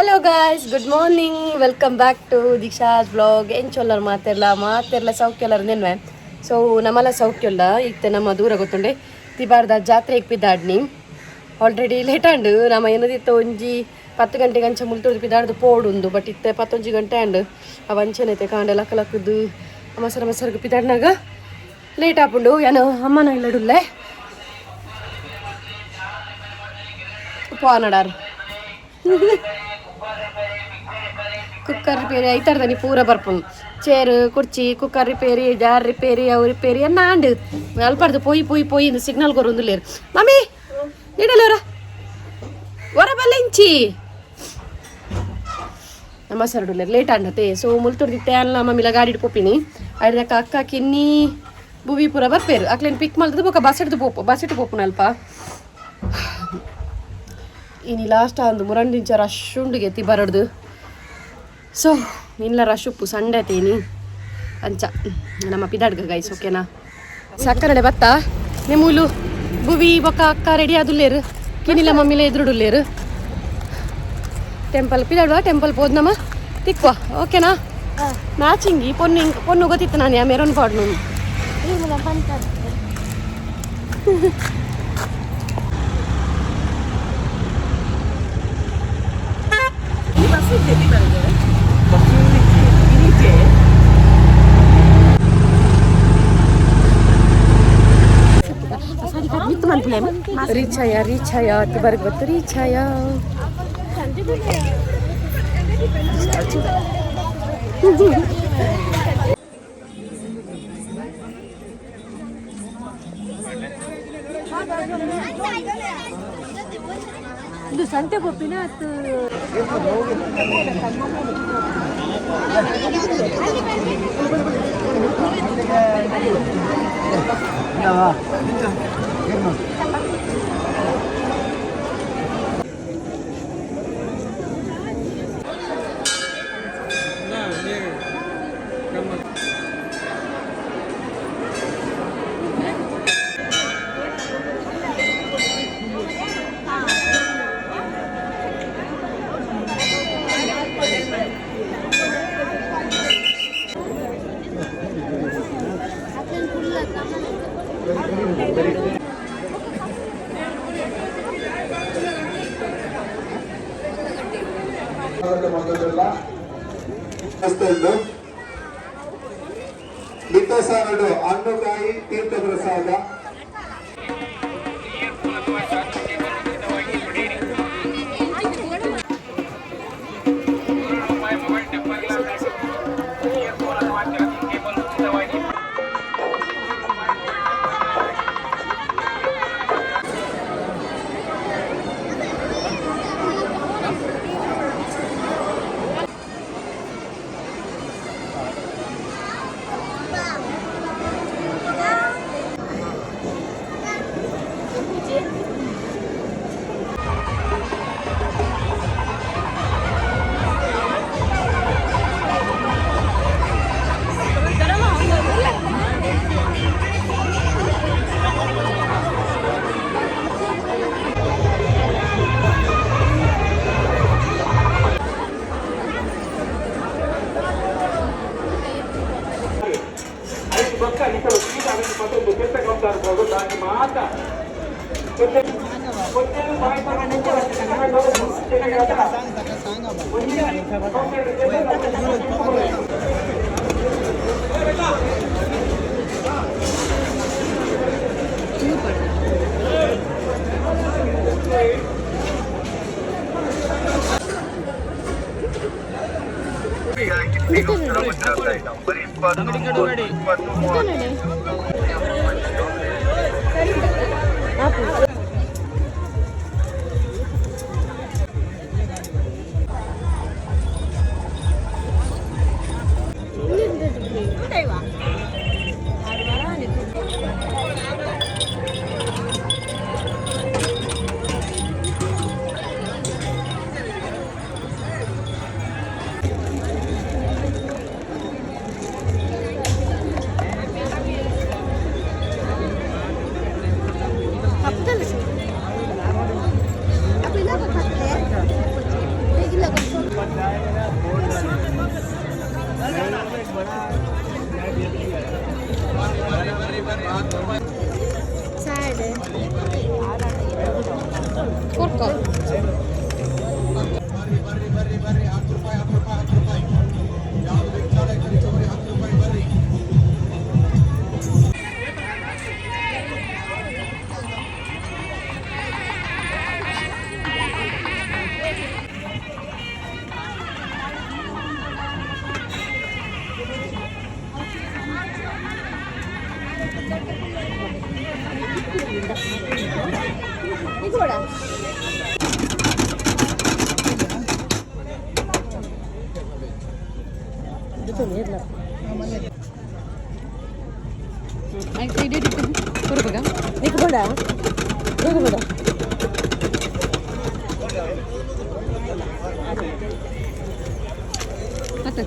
Hello guys, good morning, welcome back to Deeksha's vlog. ಎಂಚೊಲ್ಲರ್ ಮಾತೆರ್ಲ ಮಾತೆರ್ಲ ಸೌಖ್ಯಲ್ಲರ್ ನೆನ್ವೆ. ಸೊ ನಮ್ಮಲ ಸೌಖ್ಯಲ್ಲ. ಇತ್ತೆ ನಮ್ಮ ದೂರ ಗೊತ್ತುಂಡೆ ತಿಬಾರ್ದ ಜಾತ್ರೆ ಪಿದಾಡ್ನಿ. ಆಲ್ರೆಡಿ ಲೇಟ್ ಆಂಡ್. ನಮ್ಮ ಏನದಿತ್ತ ಒಂಜಿ 10 ಗಂಟೆಗೆ ಅಂಚ ಮುಲ್ತುರ್ದು ಪಿದಾಡ್ದು ಪೋಡುಂದು. ಬಟ್ ಇತ್ತೆ 11 ಗಂಟೆ ಆಂಡ್. ಅವ ಅಂಚನೈತೆ ಕಾಂಡೆ ಲಕ್ಕ ಲಕ್ಕದು ಮಸರ ಮಸರ್ಗ್ ಪಿದಾಡ್ನಾಗ ಲೇಟ್ ಆಪುಂಡು. ಏನು ಅಮ್ಮನ ಇಲ್ಲಡುಲ್ಲೆ ಪೋನಡಾರ್. ಕುಕ್ಕರ್ ರಿಪೇರಿ ಐತಾರ್ದನಿ ಪೂರ ಬರ್ಪುಂಡು. ಚೇರ್, ಕುರ್ಚಿ, ಕುಕ್ಕರ್ ರಿಪೇರಿ, ಜಾರ್ ರಿಪೇರಿ, ಅವು ರಿಪೇರಿ ಅನ್ನ ಆಂಡ್. ಅಲ್ಪಡ್ದು ಪೋಯಿ ಪೋಯಿ ಪೋಯಿ ಇಂದು ಸಿಗ್ನಲ್ ಕೊರೊಂದುಲ್ಲೇರು. ಮಮ್ಮಿ ನೀಡಲ್ಲವರ ಹೊರ ಬಲ್ಲ ಇಂಚಿ ನಮ್ಮ ಸರಡುಲ್ಲೇರು. ಲೇಟ್ ಆಂಡತೆ. ಸೊ ಮುಲ್ತುರ್ದಿತ್ತೆ ಅಲ್ಲ ಮಮ್ಮಿಲ ಗಾಡಿ ಪೋಪಿನಿ. ಐಡ್ದಕ್ಕ ಅಕ್ಕ, ಕಿನ್ನಿ, ಬುವಿ ಪೂರ ಬರ್ಪೇರು. ಅಕ್ಲೇನು ಪಿಕ್ ಮಲ್ತದ ಬೊಕ ಬಸ್ ಹಿಡ್ದು ಪೋಪು, ಬಸ್ ಇಟ್ಟು ಪೋಪುನ ಅಲ್ಪ. ಇನಿ ಲಾಸ್ಟ್ ಅಂದು ಮುರಂದಿಂಚ ರಶ್ ಉಂಡುಗೆ ತಿಬರಡ್ದು. ಸೊ ಇನ್ಲ ರಶ್ ಉಪ್ಪು, ಸಂಡೆ ತೀನಿ. ಅಂಚ ನಮ್ಮ ಪಿದಾಡ್ಗ ಗೈಸ್, ಓಕೆನಾ? ಸಕ್ಕರೆ ಬತ್ತ ನಿಮ್ಮೂಲು ಬುವಿ ಬೊಕ್ಕ ಅಕ್ಕ ರೆಡಿ ಆದುಲ್ಲೇರು. ಕಿನಿಲ ಮಮ್ಮಿಲ ಎದುರುಡುಲ್ಲೇರು. ಟೆಂಪಲ್ ಪಿದಾಡುವ, ಟೆಂಪಲ್ ಪೋದ್ ನಮ್ಮ ತಿಕ್ವ, ಓಕೆನಾ? ಮ್ಯಾಚಿಂಗಿ ಪೊನ್ನು ಪೊನ್ನು ಗೊತ್ತಿತ್ತು ನಾನು ಯಾ ಮೆರೊನ್ ಪಾಡ್ನು. ರೀಚಾಯ ರೀಚಾಯ ಬರ್ಗ್ ಬತ್ತು ರೀಚಾಯ. ಇದು ಸಂತೆ ಗೋಪಿನ. ಮಿಟ್ಟಸಾರಡು ಹಣ್ಣುಕಾಯಿ ತೀರ್ಥ ಪ್ರಸಾದ. ನಿಕ್ ಬೇಡ ಬೇಡ ಬೇಡ. ಮತ್ತೆ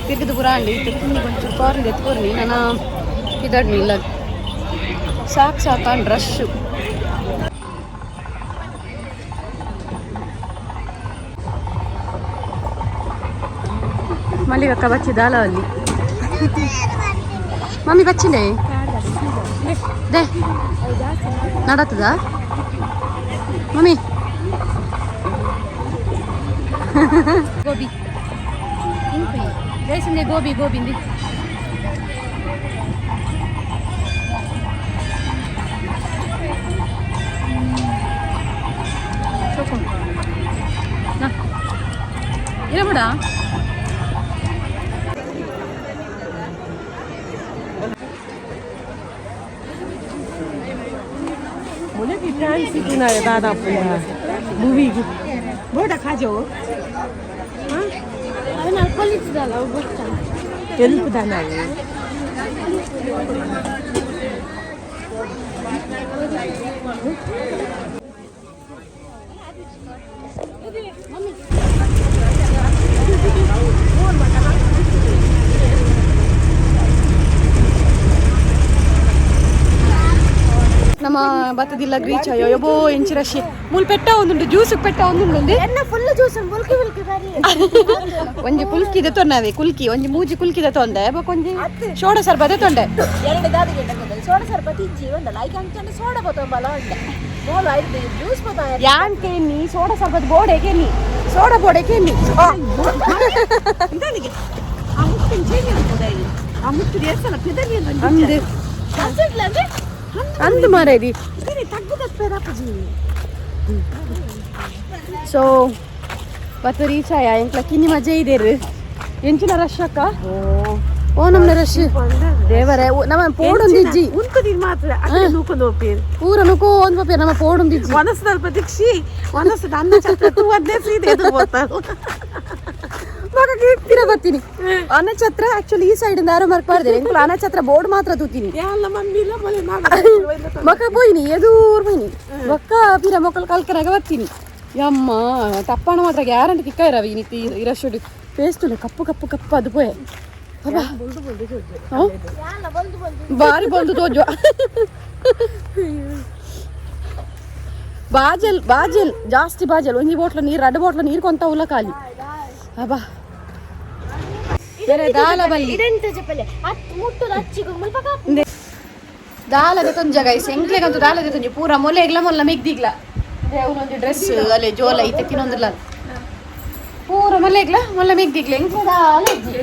ತಿರ್ಗದು ಪುರ ಅಂಡಿ ತಿರ್ಗಿ కొంచెం ಕಾರ್ನ್ ಎತ್ಕೊರ್ನಿ ನಾನು ಇದಾಡ್ನಿ ಇಲ್ಲ. ಸಾಕು ಸಾಕು ರಶ್ಶು. ಮಲ್ಲಿಗಕ್ಕ ಬಚ್ಚಿ ದಾಲ ಅಲ್ಲಿ ಮಮ್ಮಿ ಬಚ್ಚಿಂಡೆ they ನಡತದ ಮಮ್ಮಿ. ಗೋಬಿ ದೇಶಂದೆ ಗೋಬಿ ಗೋಬಿ ಇಂದಿ. ಇಲ್ಲ ಬಿಡ. ಮೊನ್ನೆ ಫ್ಯಾನ್ಸಿ ದಾದಾ ಮೂವಿಗೆ ಬೋಡ ಖಾಜೋ ತೆಲುಪುದ ನಾವು. ನಮ್ಮ ಬತ್ತದಿಲ್ಲ ಗ್ರೀಚ್ ಅಯ್ಯೋ ಯಬೋ ಎಂಚಿ ರಶಿ ಮೂಲ್ ಪೆಟ್ಟ ಒಂದುಂಡು ಜ್ಯೂಸ್ ಪೆಟ್ಟ ಒಂದುಂಡು. ಎನ್ನ ಫುಲ್ ಜ್ಯೂಸ್ ಬುಲ್ಕಿ ಬುಲ್ಕಿ ಬರಿ. ಒಂಜಿ ಕುಲ್ಕಿದೆ ತೊನ್ನವೆ ಕುಲ್ಕಿ ಒಂಜಿ ಮೂಜಿ ಕುಲ್ಕಿದೆ ತೊಂದೆ ಬೊಕ ಒಂಜಿ ಶೋಡ ಸರ್ಬದೆ ತೊಂಡೆ. ಎರಡು ದಾದ ಗೆಂಡ ಗೊತ್ತಲ್ಲ ಸೋಡ ಸರ್ಬತ್ ಇಜ್ಜಿ ಒಂದಲ್ಲ ಐಕೆ ಅಂಚನೆ ಸೋಡ ಬತ್ತೋ ಬಲ ಉಂಡೆ ಮೋಲ ಐದು ಜ್ಯೂಸ್ ಬತ್ತ. ಯಾನ್ ಕೇನಿ ಸೋಡ ಸರ್ಬತ್ ಬೋಡೆ ಕೇನಿ ಸೋಡ ಬೋಡೆ ಕೇನಿ. ಆ ಮುಟ್ಟು ದೇವಸ್ಥಾನ ಪಿದಲಿ. ಅಂದು ಅಂದು ಮಾರೇದಿ. ತಗ್ಗು. ಸೊ ಬತ್ತ ರೀಚ್ ಆಯ ಎಂಕ್ಲ ಕಿನ್ನಿ ಮಜೆ ಇದೆರು ಎಂಚಿನ ರಶ್ ಅಕ್ಕ ಓ ನಮ್ನ ರಶ್ ದೇವರೇ ನಮ್ಮ ಪೋಡೊಂದಿಜ್ಜಿ. ಉಂಕುದಿನ್ ಮಾತ್ರ ಅಕಡೆ ನೂಕೊಂಡು ಹೋಗ್ತೀರಿ. ಪೂರ ನುಕೋ ಒಂದು ಪೇರ್ ನಮ್ಮ ಪೋಡೊಂದಿಜ್ಜಿ. ಮನಸ್ಸು ದೀಕ್ಷಿ ಮನಸ್ಸು ಅನ್ನ ಛತ್ರ ತೂವದ್ದೇ ಸೀದೆ ಎದುರು ಹೋಗ್ತಾರೆ. ಮಗ ಪಿರ ಬರ್ತೀನಿ ಅನಛತ್ರ ಆಕ್ಚುಲಿ ಈ ಸೈಡ್ ಯಾರು ಮಾರ್ಕ್ ಮಾಡಿದೆ ಎಂಕುಲು ಅನಛತ್ರ ಬೋರ್ಡ್ ಮಾತ್ರ ತೂತೀನಿ. ಯಾಲ್ಲ ಮಮ್ಮಿ ಇಲ್ಲ ಮೊಲೆ ನಾನು. ಮಕ ಪೋಯಿನಿ ಎದೂರ್ ಪೋಯಿನಿ ಬೊಕ್ಕ ಪಿರ ಮೊಕ್ಕಲು ಕಲ್ಕನಾಗ ಬರ್ತೀನಿ. ಯಮ್ಮ ತಪ್ಪಣ ಮಾತ್ರ ಗ್ಯಾರಂಟಿ ತಿಕ್ಕ ಇರವಿ ಇನಿತಿ ಇರಶುಡು ಪೇಸ್ತುಲೆ ಕಪ್ಪು ಕಪ್ಪು ಕಪ್ಪು ಅದು ಪೋಯೆ ಅಬ್ಬಾ. ಹ? ಬಾರಿ ಬಂದು ತೋಜುವ ಬಾಜಲ್ ಬಾಜಲ್ ಜಾಸ್ತಿ ಬಾಜಲ್ ಒಂಜಿ ಬೋಟ್ಲ ನೀರು ರಡ್ಡು ಬೋಟ್ಲ ನೀರು ಕೊಂತ ಉಲ್ಲ ಖಾಲಿ ಅಬ್ಬಾ ಬೇರೆ ದಾಲ ಬಲ್ಲಿ. ಇದೆಂತ ಚಪ್ಪಲೆ ಅತ್ ಮುಟ್ಟುದ ಅಚ್ಚಿಗು ಮುಲ್ಪ ಕಾಪು. ದಾಲದ ತೊಂಜ ಗೈಸ್ ಎಂಕ್ಲೆಗಂತೂ ದಾಲದ ತೊಂಜಿ ಪೂರ ಮೊಲೆ ಎಗ್ಲ ಮೊಲ್ಲ ಮೆಗ್ದಿಗ್ಲ ಅವನೊಂದು ಡ್ರೆಸ್ ಅಲೆ ಜೋಲ ಐತೆ ತಿನ್ನೊಂದಿಲ್ಲ ಪೂರ ಮೊಲೆ ಎಗ್ಲ ಮೊಲ್ಲ ಮೆಗ್ದಿಗ್ಲ ಎಂಕ್ಲೆ ದಾಲ ಇಜ್ಜಿ.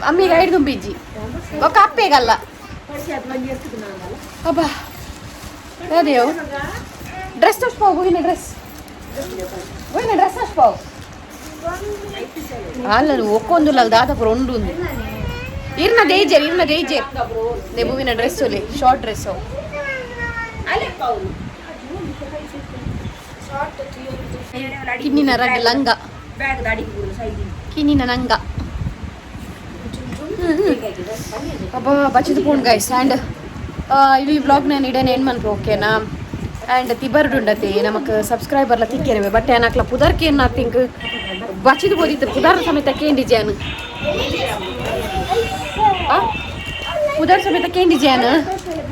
ಅಮ್ಮಿಗೆ ಐದು ತುಂಬಿಜ್ಜಿ ಒಕ್ಕ ಅಪ್ಪೆಗಲ್ಲ ಅಬ್ಬಾ ಅದೇವು ಡ್ರೆಸ್ ಅಷ್ಟು ಹೋಗಿನ ಡ್ರೆಸ್ ಹೋಗಿನ ಡ್ರೆಸ್ ಅಷ್ಟು ಅಲ್ಲ ಒಕ್ಕೊಂದುಲ್ಲ ದಾದ ಪೂರ ಉಂಡು ಉಂದು ಇರ್ನ ದೇಜರ್ ಇರ್ನ ದೇಜರ್ ನೆಬುವಿನ ಡ್ರೆಸ್ ಒಲೆ ಶಾರ್ಟ್ ಡ್ರೆಸ್. ಕಿನ್ನಿನ ರಡ್ಡು ಲಂಗ ಕಿನ್ನಿನ ನಂಗ ಅಬ್ಬಾ ಬಚ್ಚಿದ ಪೋಣ್ ಗೈಸ್. ಆ್ಯಂಡ್ ಈ ವ್ಲಾಗ್ ನಾನು ಇಡೇನು ಏನು ಮನ್ಪು ಓಕೆನಾ. ಆ್ಯಂಡ್ ತಿಬರ್ಡುಂಡತಿ ನಮಕ್ ಸಬ್ಸ್ಕ್ರೈಬರ್ಲ ತಿಕ್ಕೇನೆ ಬಟ್ ಏನಾಕ್ಲ ಪುದರ್ಕೆ ಏನು ತಿಂಕ್ ಬಚ್ಚಿದ ಬೋದಿತ್ತು ಪುದರ್ ಸಮೇತ ಕೇಂಡಿಜಾನು ಪುದರ್ ಸಮೇತ ಕೇಂಡಿಜಾನು.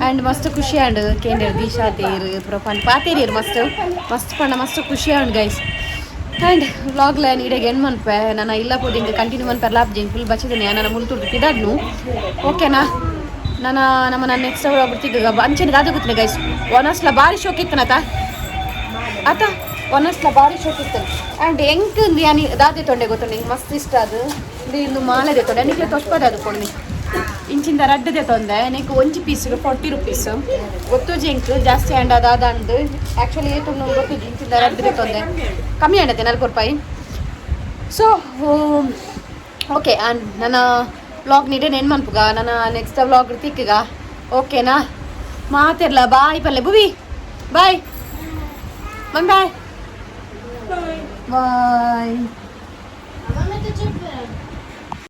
ಆ್ಯಂಡ್ ಮಸ್ತ್ ಖುಷಿ ಆಂಡ್ ಕೇಂದ್ರ ದೀಶಾ ತೇರು ಪುರ ಪಂಡ್ ಪಾತೇರಿಯರ್ ಮಸ್ತ್ ಮಸ್ತ್ ಪಂಡ ಮಸ್ತ್ ಖುಷಿ ಆಂಡ್ ಗೈಸ್. ಆ್ಯಂಡ್ ವ್ಲಾಗ್ ಲೈನ್ ಇಡೆಗೆ ಏನು ಮನ್ಪೆ ನನ್ನ ಇಲ್ಲ ಪೋದಿಂಗ್ ಕಂಟಿನ್ಯೂ ಮನ್ಪೆ ಲಾಪ್ ಫುಲ್ ಬಚ್ಚಿದ್ದೀನಿ ನನ್ನ ಮುಲ್ತುಡ್ದು ಪಿದಾಡ್ನು ಓಕೆನಾ. ನನ್ನ ನಮ್ಮ ನಾನು ನೆಕ್ಸ್ಟ್ ಅವರ್ ಬರ್ತಿದ್ದ ಅಂಚನೆ ದಾದ ಗೊತ್ತಿಲ್ಲ ಗೈಸ್. ಒನಸ್ಲ ಭಾರಿ ಶೋಕ್ ಇತ್ತನತ ಆತ ಒನಸ್ಲ ಭಾರಿ ಶೋಕ್ ಇತ್ತು. ಆ್ಯಂಡ್ ಎಂಕ್ ಯಾನಿ ದಾದೆ ತೊಂಡೆ ಗೊತ್ತುಂಡು ಎಂಕ್ ಮಸ್ತ್ ಇಷ್ಟ ಅದು ಇದು ಇಂದು ಮಾಲೆ ತೊಂಡೆ ನಿಕ್ಲೆ ತೊಷ್ಪದ ಅದು ಕೊಡ್ನಿ ಇಂಚಿಂದ ರಡ್ಡದೆ ತೊಂದೆ ನಿಕ್ ಒಂಜಿ ಪೀಸ್ 40 ರುಪೀಸ್ ಗೊತ್ತುಜಿ ಎಂಕ್ ಜಾಸ್ತಿ ಆಂಡ ಅದಾದ ಅಂದ್ ಆ್ಯಕ್ಚುಲಿ ಏತುಂಡು ಗೊತ್ತುಜಿ ಇಂಚಿಂದ ರಡ್ಡದೆ ತೊಂದೆ ಕಮ್ಮಿ ಆಂಡತೆ 40 ರೂಪಾಯಿ. ಸೊ ಓಕೆ, ನನ್ನ ವ್ಲಾಗ್ ನೀಡೆ ನೆನ್ ಮನ್ಪುಗ. ನನ್ನ ನೆಕ್ಸ್ಟ್ ವ್ಲಾಗ್ ತಿಕ್ಕಗ, ಓಕೆನಾ? ಮಾತಿರ್ಲ ಬಾಯ್ ಪಲ್ಲೆ. Bhuvi, boy mummy, boy boy.